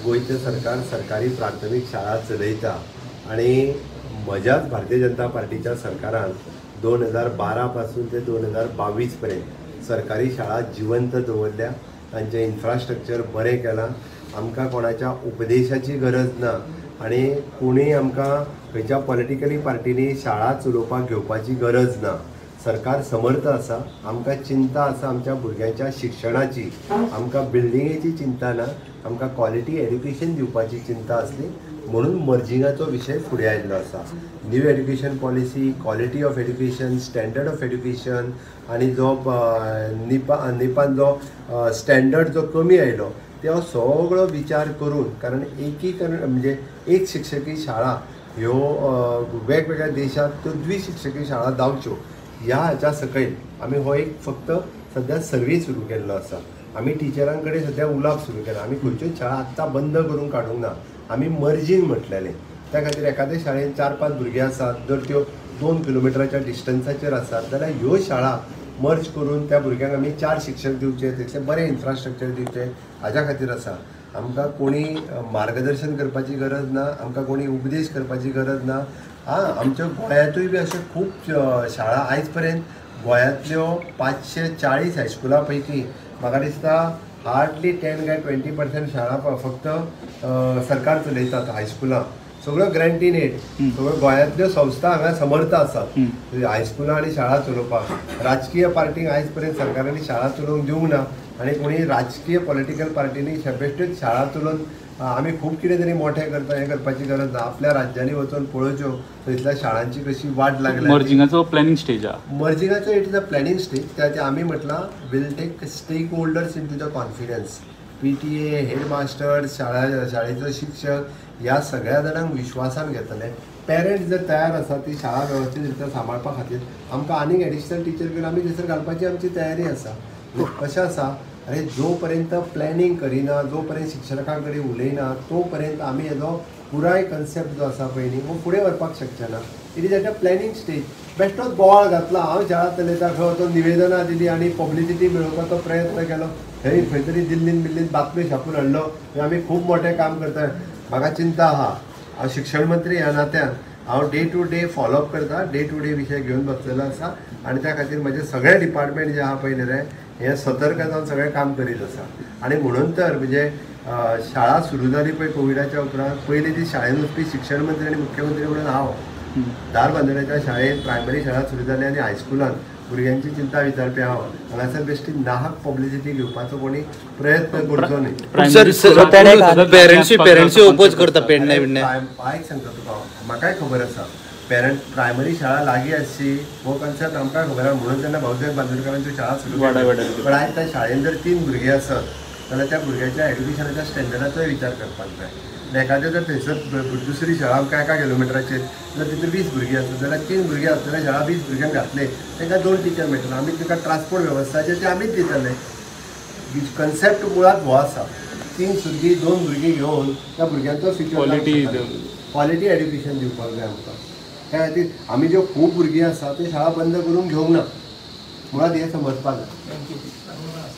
गोंयचें सरकार सरकारी प्राथमीक शाळा चलयता आनी म्हज्याच भारतीय जनता पार्टीच्या सरकारान 2012 पासून ते 2022 पर्यंत सरकारी शाळा जिवंत दवरल्या, तांचें इन्फ्रास्ट्रक्चर बरें केलां. आमकां कोणाच्या उपदेशाची गरज ना आनी कोणूय आमकां खंयच्या पॉलिटिकली पार्टींनी शाळा चलोवपाक घेवपाची गरज ना. सरकार समर्थ आसा. आमकां चिंता आसा आमच्या भुरग्यांच्या शिक्षणाची, आमकां बिल्डिंगेची चिंता ना, आमकां क्वॉलिटी एड्युकेशन दिवपाची चिंता आसली म्हणून मर्जिंगाचो विशय फुडें आयिल्लो आसा. New education policy, quality of education, standard of education आनी जो निपान जो स्टँडर्ड जो कमी आयलो तो सगळो विचार करून, कारण एकीकरण म्हणजे एक शिक्षकी शाळा ह्यो वेगवेगळ्या देशांत त्यो द्विशिक्षकी शाळा जावच्यो ह्या हाच्या सकयल आमी हो एक फक्त सद्या सर्वे सुरू केल्लो आसा. आमी टिचरां कडेन सद्या उलोवप सुरू केलां. आमी खंयच्योच शाळा आत्तां बंद करून काडूंक ना, आमी मर्जींग म्हटलेलें. त्या खातीर एखाद्या शाळेन 4-5 भुरगीं आसात, जर त्यो 2 किलोमिटराच्या डिस्टन्साचेर आसात जाल्यार ह्यो शाळा मर्ज करून त्या भुरग्यांक आमी 4 शिक्षक दिवचे, तितलें बरें इन्फ्रास्ट्रक्चर दिवचें हाज्या खातीर आसा. आमकां कोणी मार्गदर्शन करपाची गरज ना, आमकां कोणी उपदेश करपाची गरज ना. आं, आमच्या गोंयांतूय बी अश्यो खूब शाळा आयज पर्यंत गोंयांतल्यो 540 हायस्कुलां पैकी म्हाका दिसता हार्डली 10 काय 20% शाळा फक्त सरकार चलयतात. हायस्कुलां सगळ्यो ग्रँटीन एड, सगळ्यो गोंयांतल्यो संस्था हांगा समर्थ आसात हायस्कुलां आनी शाळा चलोवपाक. राजकीय पार्टींक आयज पर्यंत सरकारांनी शाळा चलोवंक दिवंक ना आनी कोणी राजकीय पॉलिटिकल पार्टींनी बेश्ट्योच शाळा चलोवन आमी खूब कितें तरी मोठें करता हें करपाची गरज ना. आपल्या राज्यांनी वचून पळोवच्यो थंयसल्या शाळांची कशी वाट लागल्या. मर्जिंगाचो प्लॅनिंग स्टेज आहा, मर्जिंगाचो it is a planning stage. त्याचे आमी म्हटलां will take stakeholders into the confidence, PTA, headmaster, शाळेचो शिक्षक ह्या सगळ्या जाणांक विश्वासान घेतले. पेरंट्स जर तयार आसा ती शाळा वेवस्थीत रित्या सांबाळपा खातीर आमकां आनीक एडिशनल टिचर घेवन आमी थंयसर घालपाची आमची तयारी आसा. कशें आसा, अरे जो पर्यंत प्लॅनिंग करिना, जो पर्यंत शिक्षकां कडेन उलयना तो पर्यंत आमी हेजो पुराय कन्सेप्ट जो आसा पळय न्ही हो फुडें व्हरपाक शकचे ना. It is at a planning stage. बेश्टोच बोवाळ घातला, हांव शाळा चलयता खंय वचून निवेदनां दिली आनी पब्लिसिटी मेळोवपाचो प्रयत्न केलो, थंय खंय तरी दिल्लीन बिल्लीन बातम्यो छापून हाडलो आमी खूब मोठें काम करता. म्हाका चिंता आहा, हांव शिक्षण मंत्री ह्या नात्यान हांव डे टू डे फॉलोअप करता, डे टू डे विशय घेवन बसलेलो आसा आनी त्या खातीर म्हजें सगळें डिपार्टमेंट जें आहा पळय न्ही रे हें सतर्क जावन सगळें काम करीत आसा. आनी म्हणून तर म्हणजे शाळा सुरू जाली पळय कोविडाच्या उपरांत पयलीं ती शाळेन वचपी शिक्षण मंत्री आनी मुख्यमंत्री म्हणून हांव धारबांदोड्याच्या शाळेंत प्रायमरी शाळा सुरू जाली आनी हायस्कुलान भुरग्यांची चिंता विचारपी हांव. हांगासर बेश्टी नाहक पब्लिसिटी घेवपाचो कोणी प्रयत्न करचो न्ही. पेरंट्सूय ओपोज करता पेडणे बिडणे. आयक सांगता तुका, म्हाकाय खबर आसा पेरंट प्रायमरी शाळा लागीं आसची हो कन्सेप्ट आमकां खबर आसा म्हणून तेन्ना भाऊसाहेब बांदोडकरांच्यो शाळा सुरू केल्यो. पण आयज त्या शाळेन जर 3 भुरगीं आसत जाल्यार त्या भुरग्याच्या एड्युकेशनाच्या स्टँडर्डाचोय विचार करपाक जाय. एखाद्या जर थंयसर दुसरी शाळा आमकां 1 किलोमिटराचेर जर तितून 20 भुरगीं आसत जाल्यार 3 भुरगीं आसतले शाळा 20 भुरग्यांक घातले तांकां 2 टिचर मेळटले. आमी तांकां ट्रान्सपोर्ट वेवस्था जे ते आमीच दितले. कन्सेप्ट मुळांत हो आसा, 3 भुरगीं 2 भुरगीं घेवन त्या भुरग्यांचो फ्युचर क्वॉलिटी एड्युकेशन दिवपाक जाय आमकां. त्या खातीर आमी ज्यो खूब भुरगीं आसा त्यो शाळा बंद करून घेवंक ना, मुळांत हें समजपाक जाय.